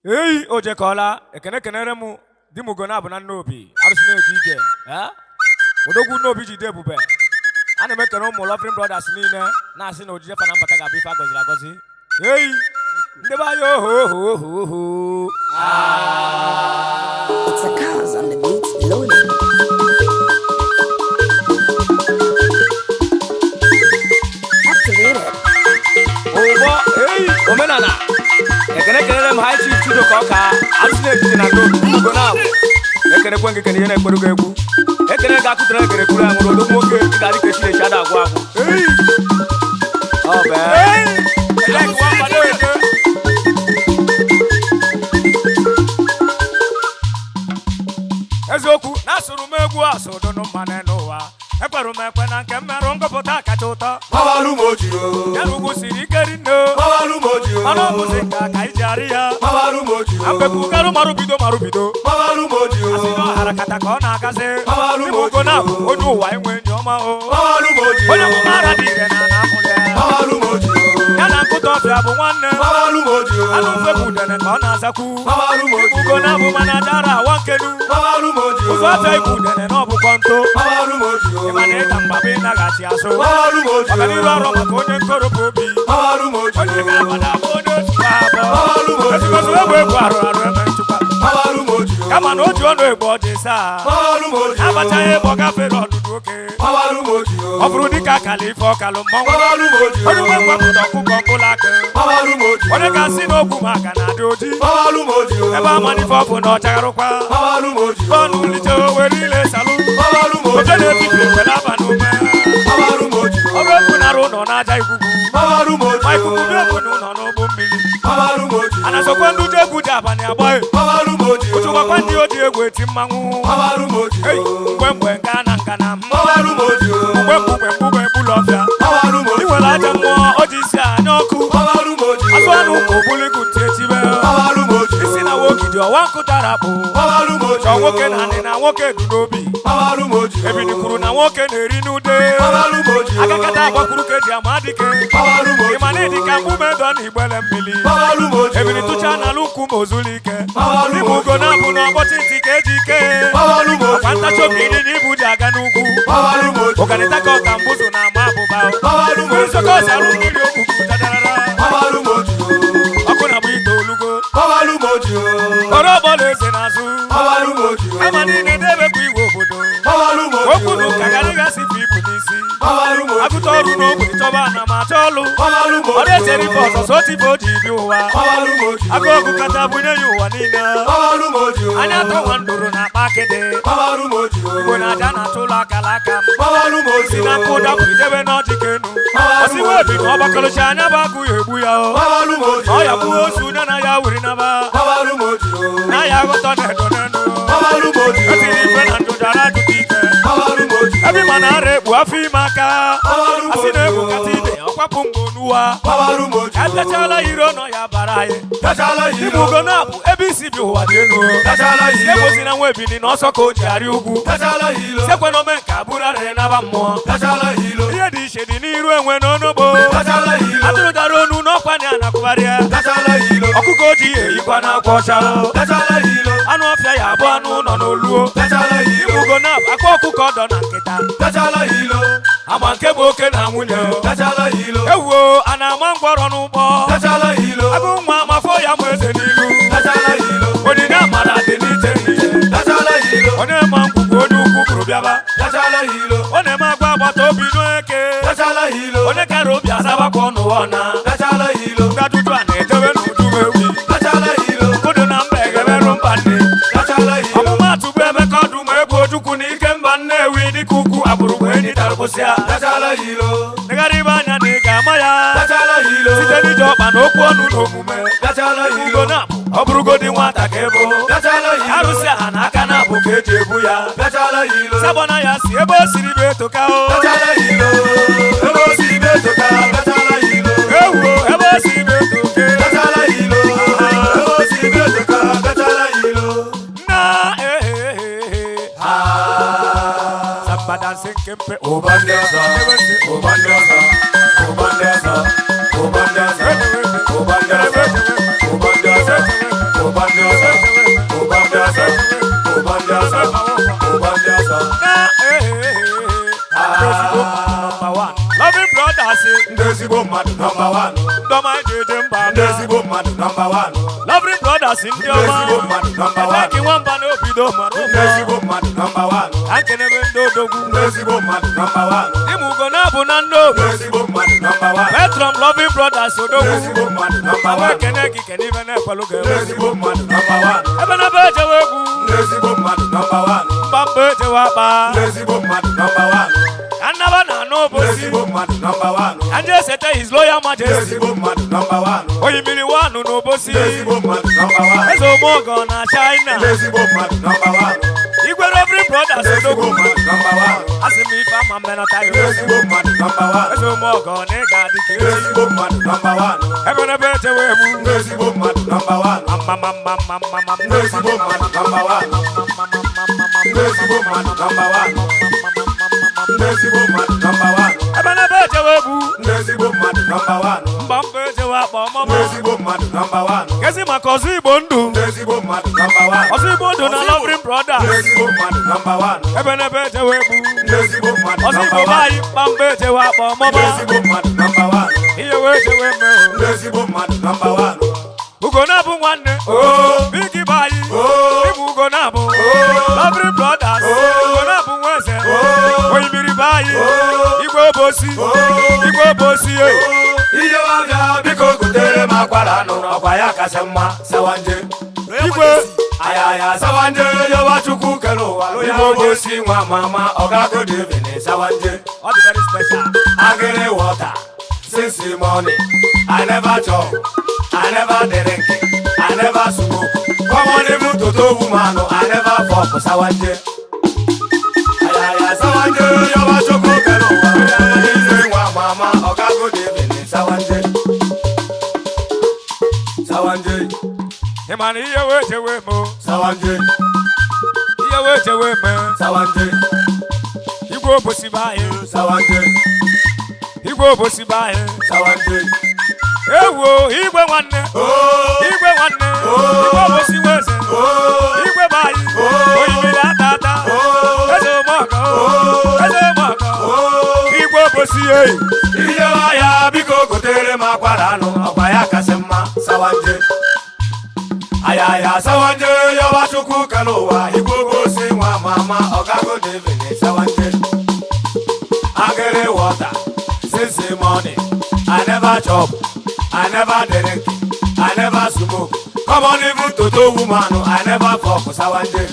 Eyi o jekọọla. Ekene kenere m di m ugo na-abụ na nnobi arụsị na-eje ije. Eh? Odogwu nnobi jide ebube. Ana m ekene ụmụ Loving Brothers niile na-asị na ojije fa na mbata ga-abụ ife a gọziri agọzi. Eyi ndị be anyị, oho oho oho oho. It's a cause on the beat loading. Activated. Ụgbọ eyi omenala. Ekene kelere m High Chief Chidoka Ọka, arụsị na-ejije na nnobi ugo na-abụ. Ekenekwe gị kene ihe na-ekweru gị egwu. Ekene ga-akụtere ekere kwuru aṅụrụ. Odogwu nwoke, ị ga-adị ka echi na-echi ada agwụ agwụ. Eyi ọ bụ ee. Eziokwu na asụrụ m egwu asụ dụnụ mmanụ n'ụwa. Ekwerụ m ekwe na nke mmerụ ngụpụta kacha ụtọ. Mawalu moji o. Ya na ugwu siri ike rinne. Mawalu moji o. Mana ọ bụzi nke a ka iji arị ya. Mawalu moji o. Ambepụgarụ marụbido marụbido. Mawalu moji o. Asị na ọhara kata ka ọ na-agazi. Mawalu Ime ugo moji na o. onye ụwa enwe enyi ọma o. Mawalu moji o. Onye mụma ara dị ire na ana amụrụ ya. Mawalu moji o. Ya na nkụta ọfịa bụ nwanne. Mawalu moji o. Anụ mfe bụ udene ka ọ na-azakwu. Mawalu moji o. Ugo na abụ mana dara awa nkenu. Mawalu moji o. Ụzọ afịa ikwu udene na ọbụkọ ntụ. Mawalu moji o. Ịma na ịda mgba bụ ịnaghachi azụ. Mawalu moji o. Ọganiru ọrụ maka onye nkoropụ obi. Mawalu moji o. Onye ga-agbada bụ onye otu abụọ. Mawalu moji o. Ezigbozu egwu egwu arụ arụ eme nchụkwa. Mawalu moji o. Kama na o ji ọnụ egbe ọjị saa. Mawalu moji o. Abachaghị egbe ọ gafere ọdụdụ oke. Mawalu moji o. Ọ bụrụ dịka akala ife ọkalụ mmọnwụ. Mawalu moji o. Onye nwe mgbapụta ọkụkọ mkpụrụ aka. Mawalu moji o. Onye ga-asị na okwu maka na-adị oji. Mawalu moji o. Ebe amanife ọ bụ na ọchagharụkwa. Mawalu moji o. Bọọlụ lite owere ile salụ. Mawalu moji Oche o. na-ebibi ekwela aba n'ume. Mawalu moji o. Ọrụ efu nara ụlọ n'aja ikuku. Mawalu moji Ma o. ikuku bi efu na ụlọ n'ụgbọ mmiri. Mawalu moji o. A na-asọkwa ndị uju egwu ji abalị agba. Mawalu moji o. Ụchụkwakwa ndị oji egwu eti mmanwụ. Mawalu moji Ei, o. mgbe mgbe nga na nga na Mawalu moji o. mgbe mgbe mgbe bụlụ ọfịa. Mawalu moji I o. nwere aja mmụọ o ji isi anya ọkụ. Mawalu moji o. Azụ anụ ka obuligu ntị etibe. Mawalu moji o. Isi na wogidi ọwa nkụ dara akpụ. Mawalu moji Chọọ o. nwoke na anị na nwoke du n'obi. Mawalu moji o. Ebini kwuru na nwoke na-eri n'ude. Mawalu moji o. Agakata agbakwuru ka eji ama dike. Mawalu moji o. Ịma na ịdị ka mgbume dọ na igbele mmiri. Mawalu moji o. Ebini tụcha n'ala ukwu ma ozulu ike. Mawalu Ibu moji ugo o. na-abụ na ọgbọchị ntị ka eji ike. Mawalu moji o. Ọkwa ntachi obi ịnyịnya ibu ji aga n'ugwu. Mawalu moji o. Ọganịta ka ọka mbụzụ na-ama abụba. Mawalu Mmiri moji o. sọkọ ọsara mmiri okpukpu dadarara. Mawalu moji o. Ọkụ na-agba ite olugo. Mawalu moji o. Ọrụ ọgbọla eze n'azụ. Mawalu moji o. Ama niile na-emekwa iwe obodo. Mawalu moji o. Okwu na ụka garịgasị bụ ibu n'isi. Mawalu moji o. Agụta ọrụ n'ogbe chọba ana ma achọ ọlụ. Mawalu moji o. Ọrụ echere ife ọzọ so tife o ji bi ụwa. Mawalu moji o. Agụ ọgụ kacha bunye ya ụwa niile. Mawalu moji o. Anya atọ nwa ndụrụ na akpa akịdị. Mawalu moji o. Igbo na aja na-atụ ụlọ akala aka m. Mawalu moji Si o. na nkụ dapụ idebe n'ọjị ka enu. Ọsị wee bi na ọgbakọlụchi anya bụ agụ ya egbu ya o. Mawalu moji o. Ọ ya gbuo ozu ya na ya wuri naba. Mawalu moji o. Na ya aghọtọ na edo n'enu. Mawalu moji o. Etiri ife na ndụdara ajụta ife. Mawalu moji o. Ebe ma na ara ekpu afọ ime aka. Mawalu Asị moji na egwu o. kata ibe ọkwapụ mgbe onuwa. Mawalu moji o. Etechala iro nọ ya bara anyị. Tachala Ibu hilo. ugo na-abụ ebe isi bi ụwa dị elu. Tachala hilo. Egbozi na nwa ebini na ọsọ ka o ji arị ugwu. Tachala hilo. Sekwe na ome nke abụrụ arịrị naba mmụọ. Tachala hilo. Ihe dị iche dị n'iru enwe n'onogbo. Tachala hilo. Atụrụ dara onu n'ọkwa na anakwụgharị ya. Tachala hilo. Ọkụkọ ojii eyikwa n'akwa ọcha. Tachala hilo. Anụ ọfịa ya abụ anụ ụlọ n'oluo. Tachala Ibu hilo. ugo na-abụ akwa ọkụkọ dọ na nkịta. Tachala hilo. Ama nke bụ oke na nwunye. Tachala hilo. Ewuo a na-ama ngwọrọ n'ụgbọ. Tachala hilo. Agụ nwa amafọ ya ma eze n'ilu. Tachala hilo. Onyinye amara dị n'iche n'iche. Tachala hilo. Onye ma ngwugwu onye ukwu bụrụ bịaba. Tachala hilo. Ọ na-eme agwa agbata obi n'eke. Tachala hilo. Onye kara obi azabakwa ọnụ ọna. Tachala hilo. Ndị ajụjụ a na-ejewe n'uju ewi. Tachala hilo. Kodo na mba egeberụ mba nne. Tachala hilo. Ọmụmaatụ bụ Emeka ọdụm egwu Ojukwu na ike mba Nnewi dịka ukwu agbụrụ bụ enyi tarụbụsịa. Tachala hilo. Legharị ibe anya na ị ga-ama ya. Tachala hilo. Site n'ije ọkpa na okwu ọnụ na omume. Tachala hilo. Ugo na-abụ ọ bụrụgodị nwata ka ebo. Tachala hilo. Arụsị aha na aka na-abụ ka eji ebu ya. Tachala hilo. Sabọna ya si ebe o siri bụ etoka o. Tachala hilo. Ebe o si betoka. Tachala hilo. Ewuo ebe o siri bụ etoke. Tachala hilo. Ebe o si betoka. Tachala hilo. Na ehehehe. Ah. Samba dancing kempe. Ụba ndị ọzọ. Ụba ndị ọzọ. Ụba ndị ọzọ. Ụba ndị ọzọ. Ụba ndị ọzọ. Ụba ndị ọzọ. Ụba ndị ọzọ. Ụba ndị ọzọ. Ụba ndị ọzọ. Ụba ndị ọzọ. Na ezigbo mmadụ number one. Loving Brothers. Ndị ezigbo mmadụ number one. Ndọma ejeje mba. Ndị ezigbo mmadụ number one. Loving Brothers, ndị Ndị ọma. ezigbo mmadụ number one. Eleki nwamba na obido mara Ndị ụmụ. ezigbo mmadụ number one. Ka nkenebe ndị odogwu. Ndị ezigbo mmadụ number one. Ịmụ ugo na-abụ na ndị Ndị obi. ezigbo mmadụ number one. Petrom Loving Brothers Ndị odogwu. ezigbo mmadụ number Awa one. ekene gị kene ibe na-ekwelu Ndị ga-ewe. ezigbo mmadụ number one. Ebe na ebe ejewe egwu. Ndị ezigbo mmadụ number one. Mba mba ejewe akpa. Ndị ezigbo mmadụ number one. Ka nnaba na anụ Ndị obosi. ezigbo mmadụ number one. Ka ndị esete His Royal Ndị Majesty. ezigbo mmadụ number one. Oyimiri wanụ n'obosi. Ndị ezigbo mmadụ number one. Eze Omeọgọ na China. Ndị ezigbo mmadụ number one. Igwe Loving Brothers Ndị ezigbo odogwu. mmadụ number one. Asị m ife ama mmenata Ndị ya. ezigbo mmadụ number one. Eze Omeọgọ na ị ga-adị ka Ndị echi. ezigbo mmadụ number one. Ebe na ebe ejewe egwu. Ndị ezigbo mmadụ number one. Ndị ezigbo mmadụ number one. Ndị ezigbo mmadụ number one. Ndị ezigbo mmadụ number one. Ebe na ebe ejewe egwu. Ndị ezigbo mmadụ number one. Mba mba ejewe akpa Ndị ọmọma. ezigbo mmadụ number one. Kezi maka ọzọ Igbo ndụ. Ndị ezigbo mmadụ number one. Ọzọ Igbo ndụ na Loving Brothers. Ndị ezigbo mmadụ number one. Ebe na ebe ejewe egwu. Ndị ezigbo mmadụ Ọzọ Igbo number be one. anyị mba mba ejewe akpa Ndị ọmọma. ezigbo mmadụ number one. Ihe wee jewe mmehụ. Ndị ezigbo mmadụ number one. Ugo na-abụ nwanne. Oh, Bigi be anyị. oh, Ịbụ ugo na-abụ. oh, Loving Brothers. Oh. Ugo na-abụ nwa eze. oh, Oyimiri be anyị. oh, Igwe obosi. oh. Igwe obosi e. Ihe ọbịa biko gotere m akwara anụ ọkwa ya kasị mma sawanje. Igwe. Ayaya sawanje yọba Chukwu kere ụwa lụ ya Igwe obosi nwa mama ọgago David sawanje. Ọ dị very special. Agịrị water since morning. I never chop, I never drink, I never smoke. Come on, even toto woman, I never fuck sawanje. Ayaya sawanje yọba Chukwu kere ụwa lụ ya obosi nwa mama ọgago David sawanje. Sawanje, Ị ma na ihe wee jewe m o. sawanje, Ihe wee jewe m. sawanje, Igwe obosi be anyị. sawanje, Igwe obosi be anyị. sawanje. Ewo igwe nwanne. Oh, Igwe nwanne. Oh. Igwe obosi nwe eze. oh, Igwe be anyị. Oh. Oyimiri ata ata. oh, Eze Omeọgọ. Oh. Eze Omeọgọ. oh. Igwe obosi eyi. Ihe ọhịa biko gotere m akwara anụ ọkwa ya kasị mma sawanje. Ayaya sawanje yọba Chukwu kere ụwa igwe obosi nwa mama ọgago David sawanje. Agịrị water since morning. I never chop, I never drink, I never smoke. Come on, even toto woman, I never fuck sawanje.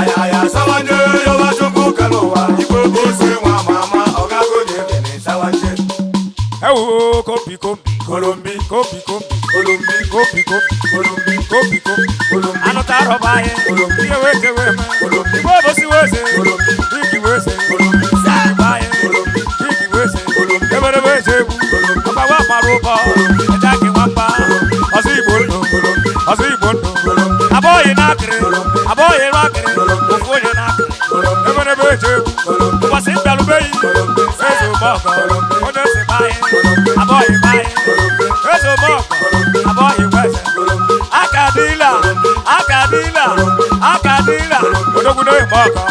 Ayaya sawanje yọba Chukwu kere ụwa igwe obosi nwa mama ọgago David sawanje. Ewo kombi kombi. Kolombi, Kombi kombi. Kolombi, Kombi kombi. Kolombi, Kombi kombi. Kolombi, Anụta arọba anyị. Kolombi. Ihe wee jewe m. Kolombi. Igwe obosi nwe eze. Kolombi. Igi nwe eze. Kolombi, Igwe anyị. Kolombi, Igi nwe eze. Kolombi. Eberebe eje egwu. Kolombi. Ọgbawa mara ụbọ. Kolombi. Eje akị nwamba. Kolombi. Ọzọ Igbo ndụ. Kolombi, Ọzọ Igbo ndụ. Kolombi, Abọghị n'akịrị. Kolombi. Abọghị n'akịrị. Kolombi. Ofu onye n'akịrị. Kolombi, Eberebe eje egwu. Kolombi, Ụbọchị mbịarubeghị. Kolombi, Eze Omeọgọ. Kolombi. Onye eze be anyị. Kolombi. Abọghị be anyị. Kolombi, Eze Omeọgọ. Kolombi. Abọghị nwe eze. Kolombi, Akadila, akadila, akadila, odogwu eme ọgọ,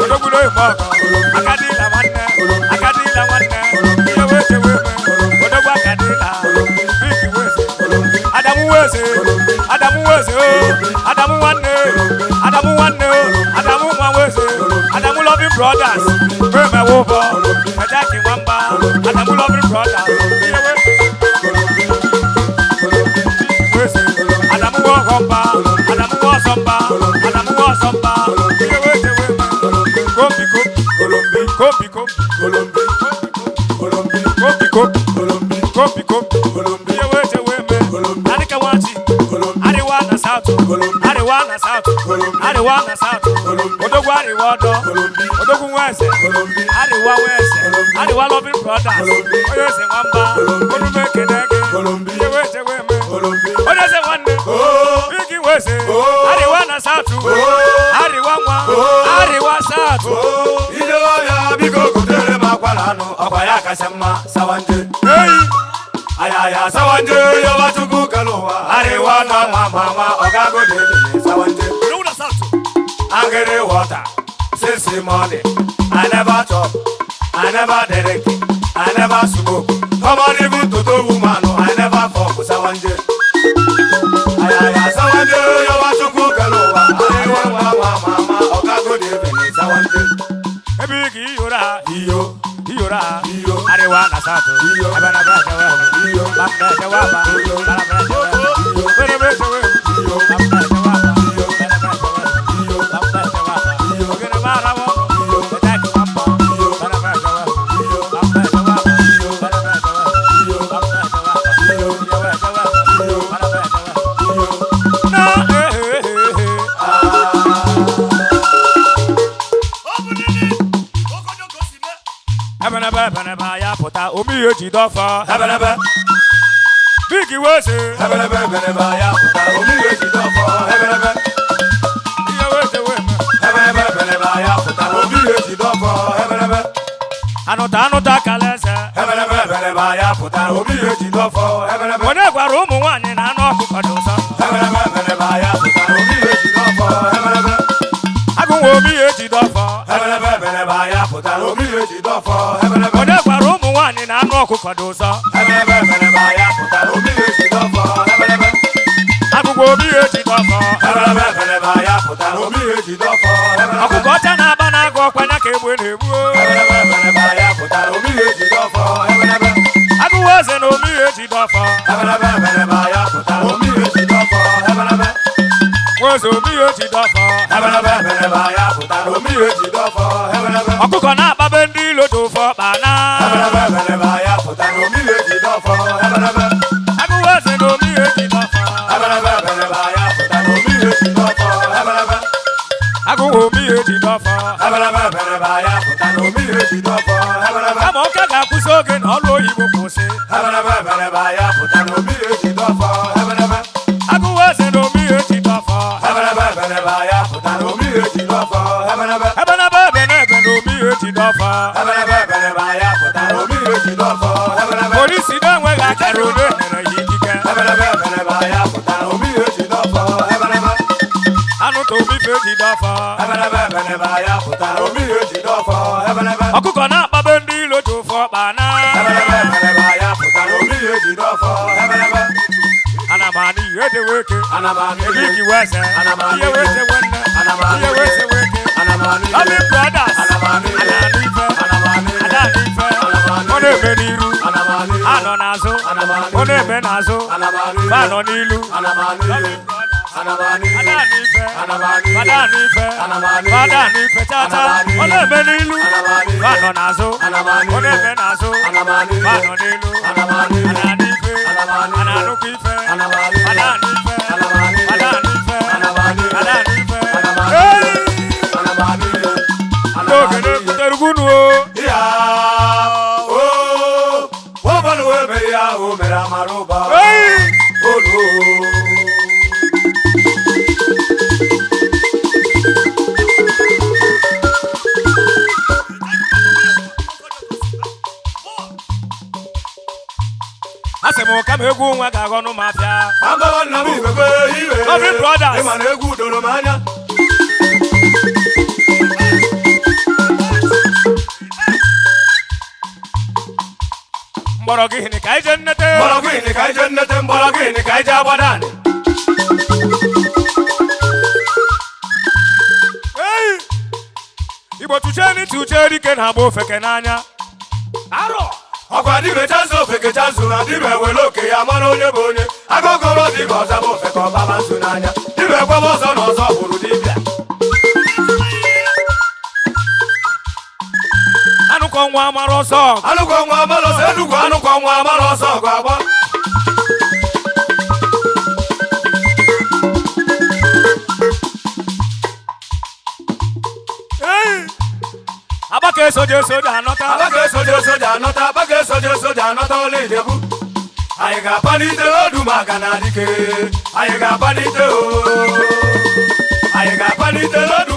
odogwu eme ọgọ, akadila nwanne, akadila nwanne, ihe wee chewe eme, odogwu akadila, bigi weze, Adamu weze, Adamu weze o, Adamu nwanne, Adamu nwanne o, Adamu nwa weze, Adamu Loving Brothers, wee mewe ụbọ, Ejaki nwamba, Adamu Loving Brothers, ihe wee weze, Adamu wọ ọgọmba, Adamu wọ ọsọmba, Adamu wọ ọsọmba, ihe wee chewe eme, kombi kombi, Kolombi, kombi kombi, Kolombi, Kolombi, kombi kombi, Kolombi, kombi kombi, Kolombi, ihe wee chewe eme, Adịka nwachi, Kolombi, Arịwa na South, Arịwa na South, Arịwa na South, Odogwu Arịwa ọdọ, Odogwu nwa eze, Arịwa nwa eze, Arịwa Loving Brothers, onye eze nwamba, Onume ekene gị, ihe wee chewe eme, onye eze nwanne, Oh, Bigi weze, Arịwa na South, Arịwa nwa, Arịwa South. oh, ije ọbịa biko gotere m akwara anụ ọkwa ya kasị mma sawanje. Eyi, Ayaya sawanje yọba Chukwu kere ụwa arịwa na nwa mama ọgago dị sawanje. Angry water since morning. I never chop, I never drink, I never smoke. Come on, even to the woman, I never fuck sawanje. Ayaya sawanje, yawa chukwu kere ụwa. Arewa nwa mama ọgago dị sawanje. Ebe gị iyora. Iyo. Iyora. Iyo. Arewa na South. Iyo. Ebe na bra jewe. Iyo. Bambe jewe ba. Iyo. Bara bra jewe. Iyo. Bere bere jewe. Iyo. Bambe jewe ba. Iyo. Bere bere jewe. Iyo. Bambe jewe ba. Iyo. Ogene mara wo. Iyo. Ete ki wambo. Iyo. Bere bere jewe. Iyo. Bambe jewe ba. Iyo. Bere bere jewe. Iyo. Bambe jewe ba. Iyo. Iyo bere jewe. Iyo. Bara bere jewe. Iyo. Na eh eh eh eh. Ebenebe ebenebe ya pụta omi ihe ji dọfọ. Ebelebe. Big weze. Ebelebe ebelebe ya pụtara omiri ejide ọfọ. Ebelebe. Ihe weze weme. Ebelebe ebelebe ya pụtara omiri ejide ọfọ. Ebelebe. Anụta anụta kaleze. Ebelebe ebelebe ya pụtara omiri ejide ọfọ. Ebelebe. Onye gwara ụmụ nwaanyị na anụ ọkụkọ dị ụsọ. Ebelebe ebelebe ya pụtara omiri ejide ọfọ. Ebelebe. Agụnwa omi ihe ji dọfọ. Ebelebe ebelebe ya pụtara omiri ejide ọfọ. Ebelebe. Onye gwara ụmụ nwaanyị na anụ ọkụkọ dị ụsọ. Ebelebe ebelebe ya pụtara omiri ejide ọfọ. Ebelebe. Agụnwa omi ihe ji dọfọ. Ebelebe ebelebe ya pụtara omiri ejide ọfọ. Ebelebe. Ọkụkọ ọcha na-aba na-agụ ọkwanya ka egbe na-egbu. Ebelebe ebelebe ya pụtara omiri ejide ọfọ. Ebelebe. Agụnwa eze na omi ihe ji dọfọ. Ebelebe ebelebe ya pụtara omiri ejide ọfọ. Ebelebe. Nwa eze omi ihe ji dọfọ. Ebelebe ebelebe ya pụtara omiri ejide ọfọ. Ebelebe. Ọkụkọ na-akpabe ndị ilo dị ụfọ kpana. Ebelebe ebelebe ya pụtara omiri ejide ọfọ. Ebelebe. Agụnwa eze na omi ihe ji dọfọ. Ebelebe ebelebe ya pụtara omiri ejide ọfọ. Ebelebe. Agụnwa omi ihe ji dọfọ. Ebelebe ebelebe ya pụtara omiri ejide ọfọ. Ebelebe. Kama ọka ga-akwụsị oge na ọrụ oyibo kwụsị. Ebelebe ebelebe ya pụtara omiri ejide ọfọ. Ebelebe. Agụnwa eze na omi ihe ji dọfọ. Ebelebe ebelebe ya pụtara omiri ejide ọfọ. Ebelebe. Ebenebe ebe na ebe na omi ihe ji dọfọ. Ebelebe ebelebe ya pụtara omiri ejide ọfọ. Ebelebe. Polisi na-enweghị akara onye nyere ya ikike. Ebelebe ebelebe ya pụtara omiri ejide ọfọ. Ebelebe. Anụ ta omi fe ji dọfọ. Ebelebe ebelebe ya pụtara omiri ejide ọfọ. Ebelebe. Ọkụkọ na-akpabe ndị ilo ji ụfọ kpana. Ebelebe ebelebe ya pụtara omiri ejide ọfọ. Ebelebe. Ana m anụ ihe dị weke. Ana m anụ Ebe ihe. iki weze. Ana m anụ Ihe ihe. weze wenne. Ana m anụ Ihe ihe. weze weke. Ana m anụ ihe. Loving Brothers. Ana m anụ ihe. Ana anụ ife. Ana m anụ ihe. Ada anụ ife. Ana m anụ Ọ ihe. na-eme n'iru. Ana m anụ ihe. Anọ n'azụ. Ana m anụ Ọ ihe. na-eme n'azụ. Ana m anụ ihe. Fa nọ n'ilu. Ana m anụ ihe. Ana m anụ ihe. Ada anụ ife. Ana m anụ ihe. Fada anụ ife. Ana m anụ ihe. Fada anụ ife chata. Ana m anụ ihe. Ọ na-eme n'ilu. Ana m anụ ihe. Fa nọ n'azụ. Ana m anụ Ọ ihe. na-eme n'azụ. Ana m anụ ihe. Fa nọ n'ilu. Ana m anụ ihe. Ana anụ ife. Ana m anụ ihe. Ana anụkwa ife. Ana m anụ ihe. Ada anụ ife. Ana m anụ ihe. Ada anụ ife. Ana m anụ ihe. Ada anụ ife. Ana m anụ ihe. Hey! Ana m anụ ihe. Ana m Ndị anụ ogene ihe. butere ugwu o. Ya, o, ọbalụ ebe ya o mere amara ụba. Hey! Olu. Asị m kama egwu nwa ga-aghọ nụ mafia. Agbawa nna m igwekwe iwe. Loving Brothers. Ịma na egwu doro m anya. Mgbọrọgwụ ihe ka anyị jee nnete. Mgbọrọgwụ ini ka ije nnete, mgbọrọgwụ ini ka ije agbada anị. Hey! Igbo tucheni tuche dike na-agba ofeke n'anya. Arọ! Ọkwa dibịa chazụ ofeke chazụ na dibịa were oke ya mara onye bụ onye. Agụgụrụ dibịa ọzọ bụ ofeke ọbaba nzu n'anya. Dibịa gwaba ọzọ na ọzọ bụrụ dibịa. Anụkọ nwa mara ọsọ. Anụkọ nwa amara ọsọ Enugwu, anụkọ nwa amara ọsọ ọgụ agba. Hey! Agbaka esoje soja anọta. Agbaka esoje soja anọta, agbaka esoje soja anọta ọla Ijebu. Anyị ga-apalite odu maka na dike. Anyị ga-apalite o. Anyị ga-apalite odu